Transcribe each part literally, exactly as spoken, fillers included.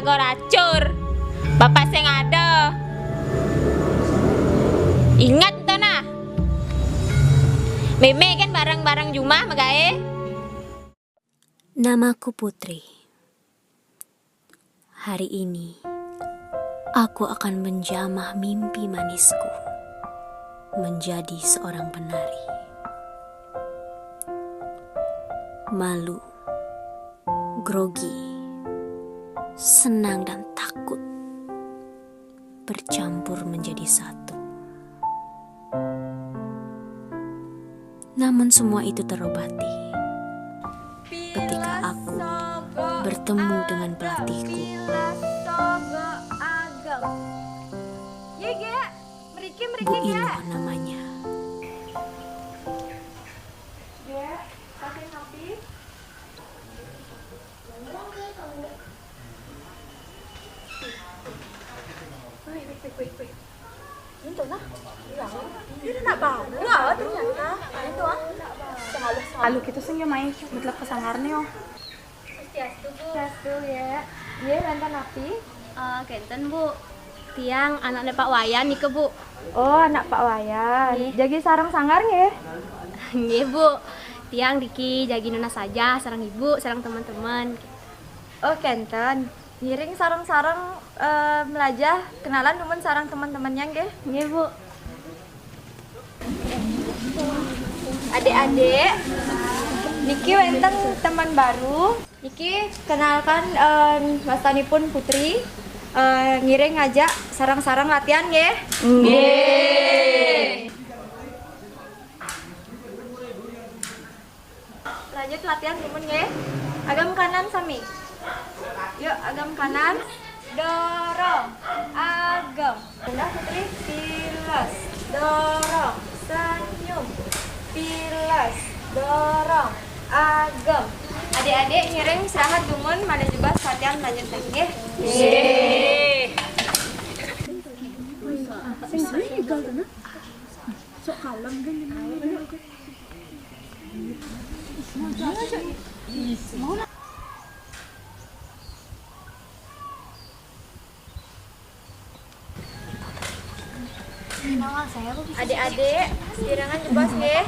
Goracur. Bapak sing ada. Ingat to nah. Mémé kan bareng-bareng jumah magaé. Namaku Putri. Hari ini, aku akan menjamah mimpi manisku menjadi seorang penari. Malu, grogi, senang, dan takut bercampur menjadi satu. Namun, semua itu terobati ketika aku bertemu dengan pelatihku. Pilas sogo agem. Ye, Gé. Mriki, Bu mriki, Gé. Ilo namanya. Gé, kasih ngopi. Wih, wih, wih, wih, wih. Ini tuh, nah. Iya. Ini nak bau. Wah, ternyata. Ini tuh, ah. Sing halus. Halus gitu sing ya, Mai. Mutlak ke sangar nih, oh. Swastiastu, Bu. Swastiastu, ya. Iya, wénten napi? Eh, kénten, Bu. Tiang anakné Pak Wayan nika, Bu. Oh, anak Pak Wayan. Nggih. Jagi sareng sangar nggih? Nggih, Bu. Tiang niki jagi nunas saja sareng Ibu, sareng teman-teman. Oh, kénten. Ngiring sareng-sareng, eh, melajah kenalan dumun sareng teman-temannya nggih? Nggih, Bu. Adik-adik, niki wénten teman baru. Niki kenalkan, eh, wastanipun Putri. Eh, ngiring ngajak sareng-sareng latihan nggih? Nggih. Lanjut latihan dumun nggih. Agem kanan sami. Yuk, agem kanan. Dorong. Agem. Rendah Putri, pilas. Dorong. Senyum. Pilas. Dorong. Agem. Adik-adik ngiring istirahat dumun, malih jebos latihan lanjut lagi nggih. Nggih. Sok kalem kan jenenge. Adik-adik, sirangan jebos nggih.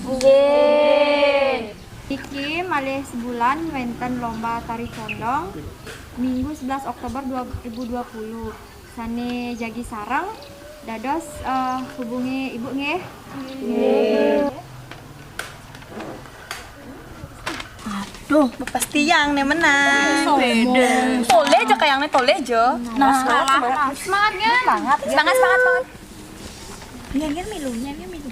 Nggih. Niki malih sebulan wénten lomba tari condong, Minggu sebelas Oktober dua ribu dua puluh. Sané jagi sareng, dados, eh, hubungi Ibu nggih. Nggih. Aduh, pasti yang né menang. Sombong. Toleh aja kayaknya, toleh aja. Nah, semangat, semangat. Semangat, semangat, semangat. Iya, iya, milu, iya, iya, milu.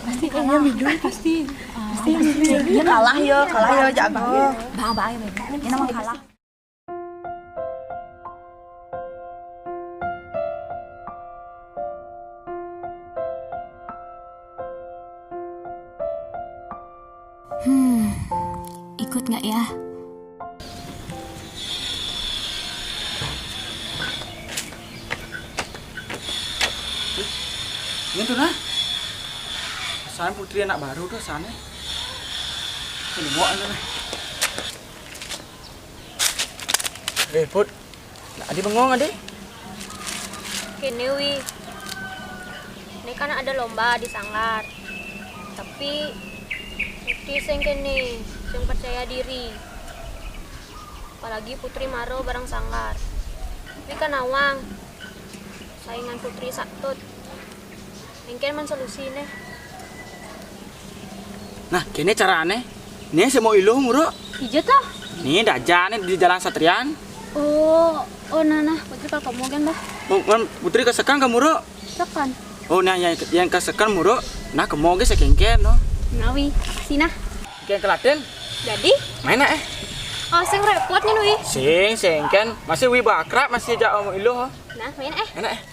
Pasti kalah. Iya, milu, pasti. Pasti milu. Iya, kalah ya, kalah ya, jago. Bang, bang, ya, bang. Ini nama kalah. Hmm, ikut nggak ya? Ini tuh nah. Sana Putri anak baru tuh sana. Ini bawa anak. Eh, Put. Nah, adi bengong, adi. Kéné, Wi. Ini kan ada lomba di sanggar. Tapi Putri sing kéné, sing percaya diri. Apalagi Putri maro bareng sanggar. Ini kan nawang. Saingan Putri saktut. Éngkén men solusiné. Nah, kéné carané. Né sing mau iluh muruk. Ijo to? Né dajané di Jalan Satrian. Oh, oh nah, nah, Putri ka kemu gén dah. Oh, kan Putri ka sekan ka muruk. Sekan. Oh, nah, yang, yang ka sekan muruk. Nah, kemu gé sakéngkén no. Nah, Wi, makasih nah. Kén kelaten. Jadi? Main nak eh. Oh, sing repot ngén, Wi. Sing, sing kan. Masih Wi bakrab, masih jak om iluh. Nah, main eh. Main nak eh.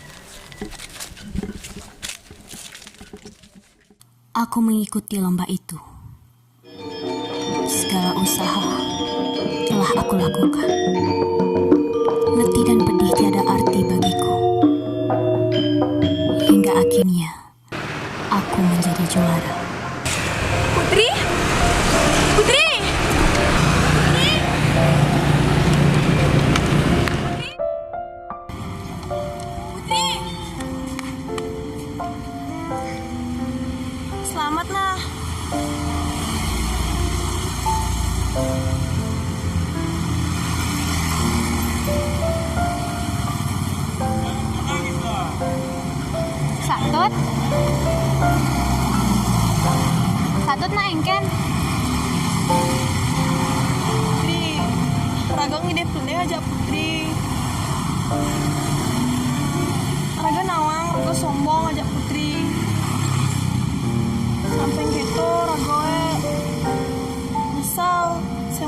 Aku mengikuti lomba itu. Segala usaha telah aku lakukan. Letih dan pedih tiada arti bagiku. Hingga akhirnya aku menjadi juara. Putri? Putri? Putri?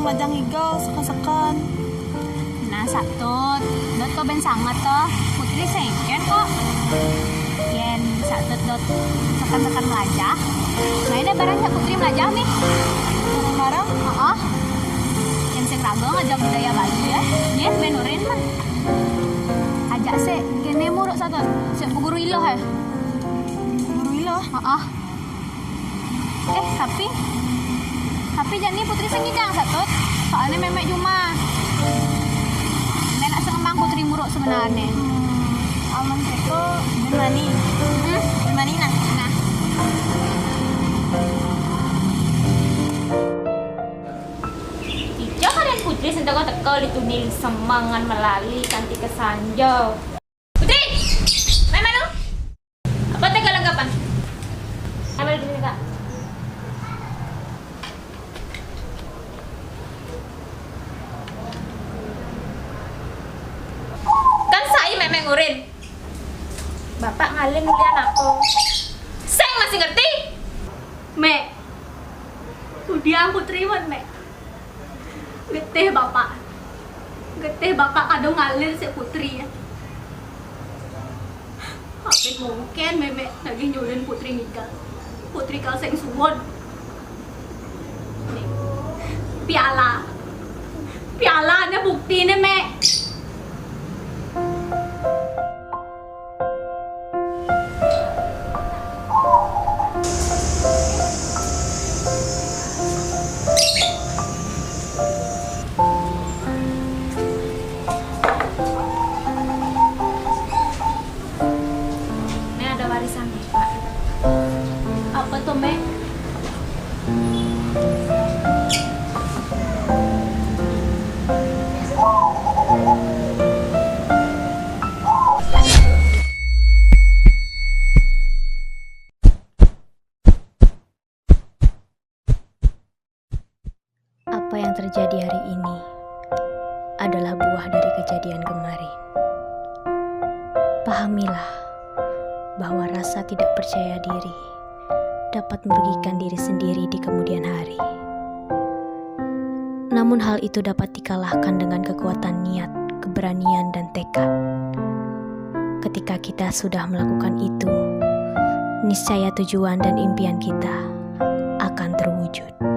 Majang igal sekan-sekan. Nah, Satut, dot ko ben sangat toh. Putri sengken kok. Yen Satut dot sekan-sekan melajah. Nah, ini barang jak Putri melajah nih. Barang-barang? Heeh. Yen sing raga ngajak budaya Bali ya. Yen ben urin mah. Ajak sik kene muruk Satut. Sik bu guru iloh ya. Guru iloh? Heeh. Eh, tapi tapi jani Putri sing ngidang Satut. Soalnya memek juma. Memek nak sengembang Putri muruk sebenarnya. Hmm, aman keto ben mani. Hmm? Ben mani nah. Nah. Ijo kalian Putri senteko teko di tunil semangan melali kanti kesanjo. Putri, main mana? Apa tega lengkapan? Ambil gini kak. Kan saya memang ngurin. Bapak ngalih nulian apa? Saya masih ngerti. Mek, udian Putri wan, Mek. Getih Bapak. Getih Bapak kadung ngalir si Putri ya. Tapi mungkin Memek lagi nyulin Putri ngigal. Putri kal sing suwun. Nih, piala. Pialanya bukti nih, Mek. Ini ada warisan nih, Pak. Apa tuh, Mek? Apa yang terjadi hari ini adalah buah dari kejadian kemarin. Pahamilah bahwa rasa tidak percaya diri dapat merugikan diri sendiri di kemudian hari. Namun hal itu dapat dikalahkan dengan kekuatan niat, keberanian, dan tekad. Ketika kita sudah melakukan itu, niscaya tujuan dan impian kita akan terwujud.